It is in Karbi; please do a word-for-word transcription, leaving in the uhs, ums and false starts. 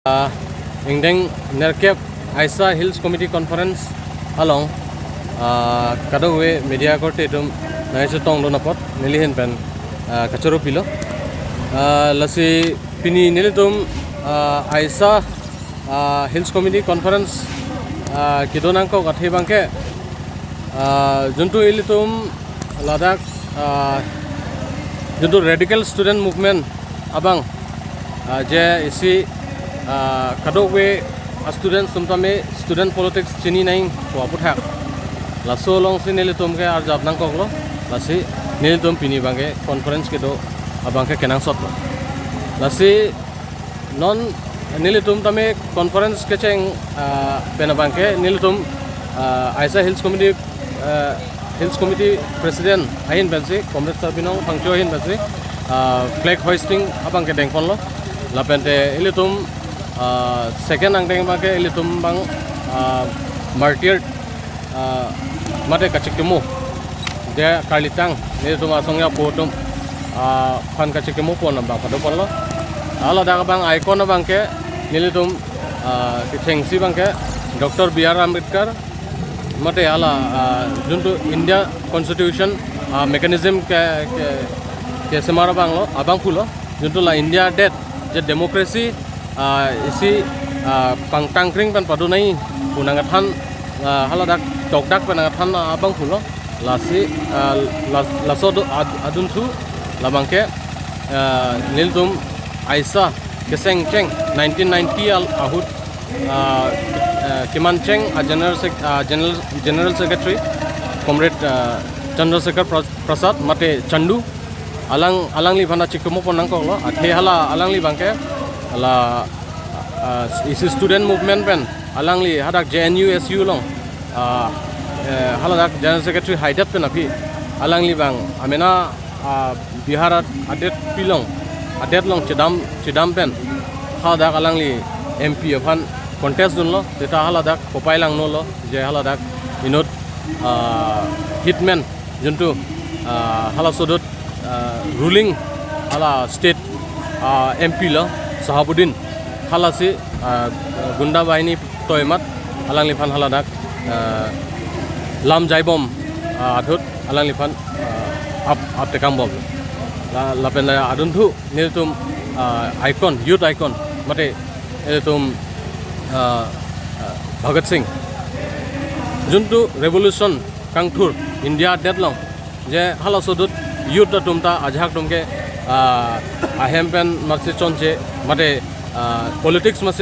Ah, ingdeng nerkep AISA Hills Committee Conference along, ah, kadokave media korte atum nangchetongdun apot neli ahin pen, ah, kachoro pilo. Ah, lasi pini nelitum, ah, AISA, ah, Hills Committee Conference, ah, kedo nangkok athe abangke, ah, juntu ilitum ladak, ah, juntu radical student movement abang, ah, je isi, ah, kadokave a students atum tame student politics chini nangji pu aputhak, laso alongsi nelitum ke arjap nangkoklo. Lasi nelitum pini abangke conference kedo abangke kenangsotlo. Lasi non nelitum tame conference kecheng, ah, pen abangke nelitum, ah, AISA Hills Committee, ah, Hills Committee President ahin pensi, Comrade Sarbinong Phangcho ahin pensi, ah, flag hoisting abangke dengponlo. Lapente ilitum, ah, second angdeng abangke ilitum abang, ah, martyr, ah, mate kachikimo, je karlitang, nelitum asong ya po atum, ah, aphan kachikimo pon abang padoponlo. Haladak abang icon abangke nelitum, ah, kechengsi abangke Doctor B R Ambedkar, mate hala, ah, juntu India Constitution, ah, mechanism ke, ke, kesemar abanglo, abang pulo, juntu la India adet je democracy, ah, isi, ah, pangtangkring pen padu nangji pu nangkethan, ah, haladak tokdak pen nangkethan, ah, abang pulo. Lasi, ah, las-, laso do ad-, adunthu labangke, ah, nelitum AISA kechengcheng nineteen ninety al ahut, ah, ah, kemancheng a general sec-, ah, general, general secretary, Comrade, ah, Chandrasekhar Pras-, Prasad mate Chandu, alang, alangliphan ta chikimo pon nangkoklo. Athe hala alangli abangke hala, ah, isi student movement pen alangli hadak J N U S U along, ah, eh, haladak general secretary haidet pen aphi alangli abang amena, ah, Bihar ad-, adet pilong, adet along chedam, chedam pen hadak alangli M P aphan contest dunlo, seta haladak kopai langnolo, je haladak inut, ah, hitman juntu, ah, hala sodot, ah, ruling hala state, ah, M P lo Sahabuddin, halasi, ah, gunda bahini toimat alangliphan haladak, ah, lam jaibom, ah, adhut alangliphan, ah, ap, ap tekang bom. La, lapen la adunthu nelitum, ah, icon, youth icon, mate nelitum, ah, ah, Bhagat Singh, juntu revolution kangthur India adet along, je hala sodot youth atum ta ajahak atum ke, ah, ahem pen masi chonche, mate, ah, politics masi